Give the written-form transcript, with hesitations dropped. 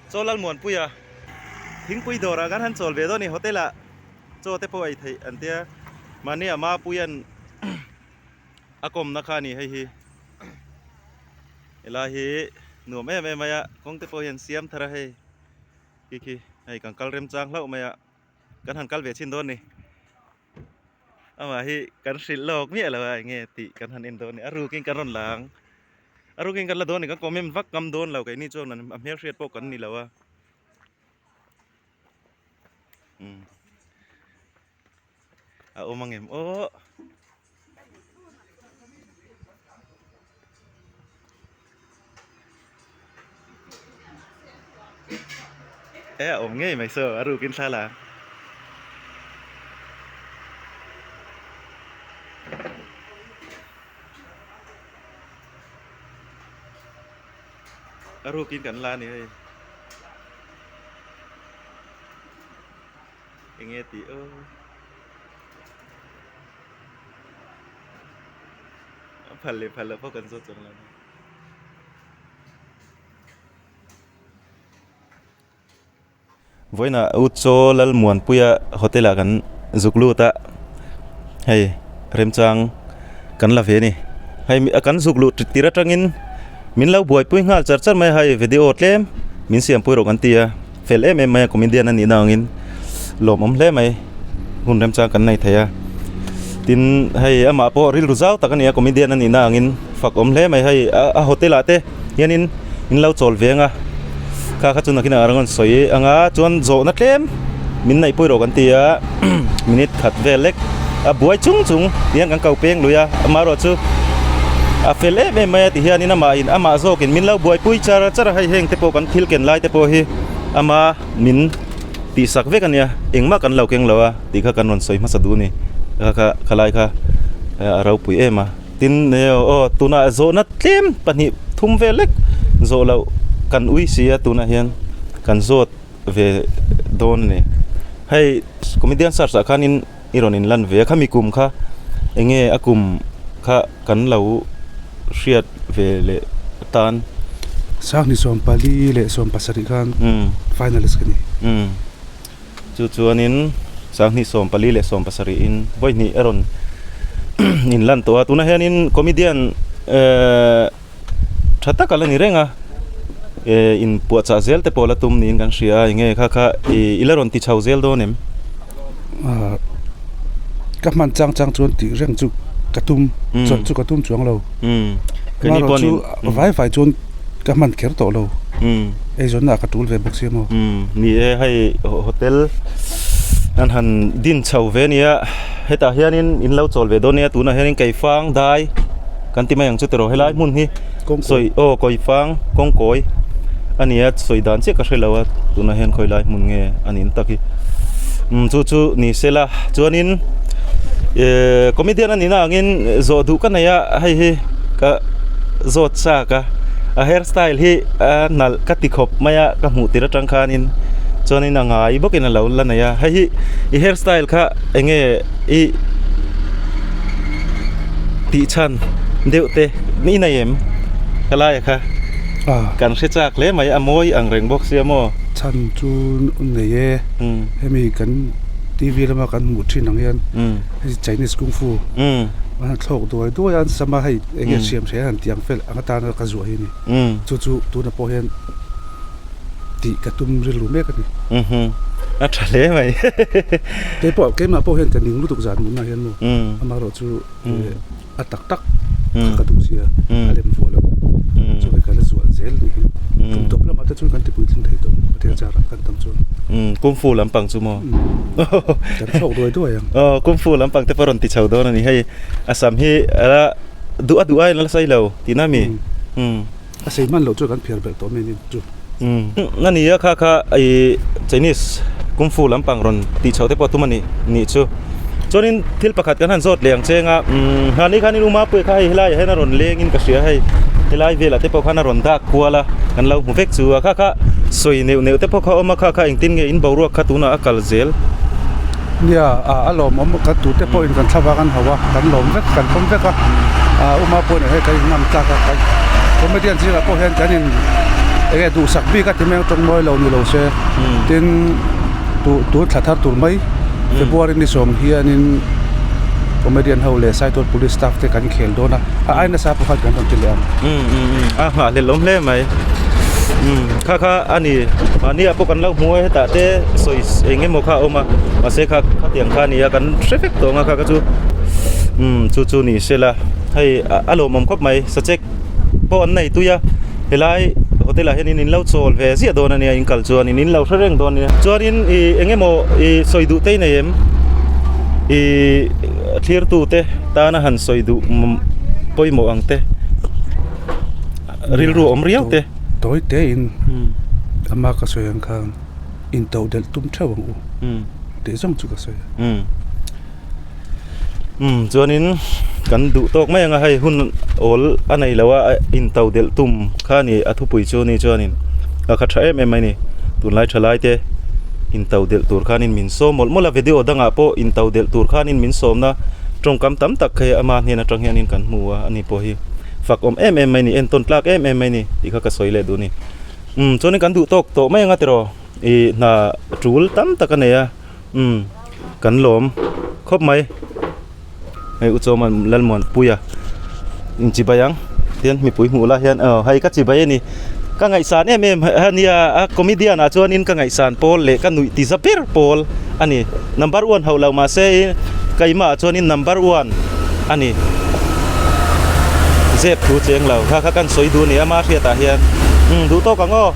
Chaw Lalmuanpuia thingpui dawrah kan han chawl ve dawn a ni hotel ah chaw te pawh ei theih an tia mahni a Mapuia'n a kawmna kha a ni hei hi helai hi nuam em em mai a kawng te pawh hi an siam thar a hei khi khi hei kan kal remchang hlauh mai a kan han kal ve chhin dawn a ni amah hi kan hrilh lawk miah lo a enge tih kan han en dawn a ni a rukin kan rawn la ang a rukin kan la dawn a ni kan comment vak ngam dawn lo keini chuan a hmelhriat pawh kan ni lo a umm a awm ang em aw. E a awm ngei mai saw a rukin thla la. A rukin kan la a ni hei. Enge tih aw. A phal leh phal loh pawh kan zawt chuang lo a ni. Vawiinah U Chaw Lalmuanpuia hotel ah kan zuk lut a, hei remchang kan la ve a ni. Hei kan zuk luh tir atangin min lo buaipui nghal char char mai a, hei video tlem min siampui rawh kan ti a. Fel em em mai a comedian a nih na angin lawmawm hle mai hun remchang kan nei thei a tin hei amah pawh rilru zau tak a ni a comedian a nih na angin fak awm hle mai hei a hotel ah te hianin in lo chawl veng a kha kha chu nakinah a rawn sawi ang a chuan zawhna tlem min neih pui rawh kan ti a minute khat vel lek a buai chung chung tihian kan ko peng lui a amaherawhchu a fel em em mai a ti hianin amah in amah zawkin min lo buaipui char char a hei heng te pawh kan thil ken lai te pawh hi ama min tihsak vek a nia engmah kan lo keng lo a tih kha kan rawn sawi hmasa duh a ni kha kha khalai kha a ropui em a tin aw tunah zawhna tlem pahnih thum vel lek zawh loh kan ui si a tunah hian kan zawt ve dawn a ni hei comedian search ah khanin i rawn inlan ve a khami kum kha enge a kum kha kan lo hriat ve leh tan. Sanghni 14 leh 17 khan finalist ka ni. Chu chuanin sanghni 14 leh 17 in vawi hnih a rawn inlan tawh a tunah hianin comedian tha tak a la ni reng a in puahchah zel te pawh la tum niin kan hria a enge kha kha i la rawn ti chho zel dawn em? Ka hman chang chang chuan tih reng chu ka tum chawlh chu ka tum chuang lo amaherawh chu vai vai chuan ka hman kher tawh lo eizawnna ah ka tul ve bawk sia maw. Ni e hei hotel an han din chho ve ania hetah hianin in lo chawl ve dawn nia tunah hianin keifang dai. Kan ti mai ang chu tiraw helai hmun hi sawi aw kawifang kawngkawi a ni a sawi dan chiah ka hre lo a tunah hian khawi lai hmun nge a nih tak hi umm chu chu ni se la chuanin ehh comedian a nih na angin zawh duh ka nei a hei hi ka zawt chak a a hair style hi a nalh ka ti khawp mai a ka hmuh tir atang khanin chuanin a ngai bawkin a lo la nei a hei hi i hair style kha eng nge i. Tih chhan deuh te ni nei em? Ka laia kha kan hre chak hle mai a mawi ang reng bawk sia maw? Chhan chu nei e, hemi kan TV lama kan hmuh thin ang hian hei Chinese Kung Fu an han thlawk duai duai a an sam a hei eng nge hriam hre an han tiang fel ang atana ka zuah hi a ni. Chu chu tunah pawh hian tih ka tum rilru mek a ni. A tha hle mai. Kei pawh keimah pawh hian ka ning lutuk zan munah hian maw amaherawh chu a tak tak kha ka duh sia a lem vuah lo chu hei ka la zuah zel nih hi tum tawp lamah te chuan kan ti puitling thei tawh Pathian zarah kan tam chuan. Kung Fu lampang chu maw? Kan thlawk duai duai ang. Aw Kung Fu lampang te pawh rawn ti chho dawn a ni hei a sam hi a duh a duh aiin a la sawi lo tihna mi? A sei hman loh chuan kan phiar belh tawh mai a ni chu. A ni a kha kha i Chinese Kung Fu lampang rawn tih chhoh te pawh tum a nih nih chu. Chuanin thil pakhat kan han zawt leh ang cheng a, hmanni khanin U Mapuia kha hei helaiah hian a rawn lengin ka hria hei helai velah te pawh khan a rawn dak kual a, kan lo hmu vek chu a. Kha kha sawi neuh neuh te pawh kha a awm a, kha kha engtin nge in boruak kha tunah a kal zel. Nia, a lawmawm kan tute pawhin kan thla vang an hauh a, kan lawm vek, kan pawm vek a, a Uma pawhin hei kan inngam tlak a, kan comedian zingah pawh hian kan in Enge duhsak bik a ti mai ang tawng mawi lo ni lo se. Tin tun thla thar tur mai February ni sawm hianin comedian ho leh Saitual Police staff te kan khel dawn a, a ai nasa pawh khan kan rawn ti leh ang. A nghahhlelh awm hle mai. Kha kha a ni mahni ah pawh kan lo hmu a hetah te sawi eng emaw kha a awm a mahse kha khatiang kha a ni a kan hre vek tawh ang a kha kha chu chu chu ni sela hei a lawmawm khawp mai sachek pawh an nei tui a helai hotel ah hianin in lo chawl ve ziah dawn ania in kal chuanin in lo hre reng dawn ania chuanin ih eng emaw ih sawi duh te i nei em ih thlir tu te tana han sawi duh pawimawh ang te rilru awm riau te. Tawi te in ama ka sawi ang khan in to delh tum theuh ang u tih zawng chu ka sawi a. Umm chuanin kan duh tawk mai ang a hei hun awl a nei lo a in to delh tum kha a ni a thupui chu ni chuanin a kha tha em em mai a ni tunlai thalai te in to delh tur khanin min sawm mawlh mawlh a video dangah pawh in to delh tur khanin min sawmna tawngkam tam tak kha ama hnen atang hianin kan hmu a ani pawh hi fak awm em em mai a ni entawn tlak em em mai a ni tih kha ka sawi leh duh a ni umm chuanin kan duh tawk tawh mai ang a tiraw ih hna tul tam tak a nei a. Umm kan lawm khawp mai hei u Chawma Lalmuanpuia in chibai ang tian mipui hmuh lai hian aw hei ka chibai a ni ka ngaihsan em em a nia a comedian ah chuanin ka ngaihsan pawl leh ka nuih ti za ber pawl a ni number one hauh lo mahse in keimah ah chuanin number one a ni zep thu cheng lo kha kha kan sawi duh a ni ama hriatah hian umm duh tawk ang aw.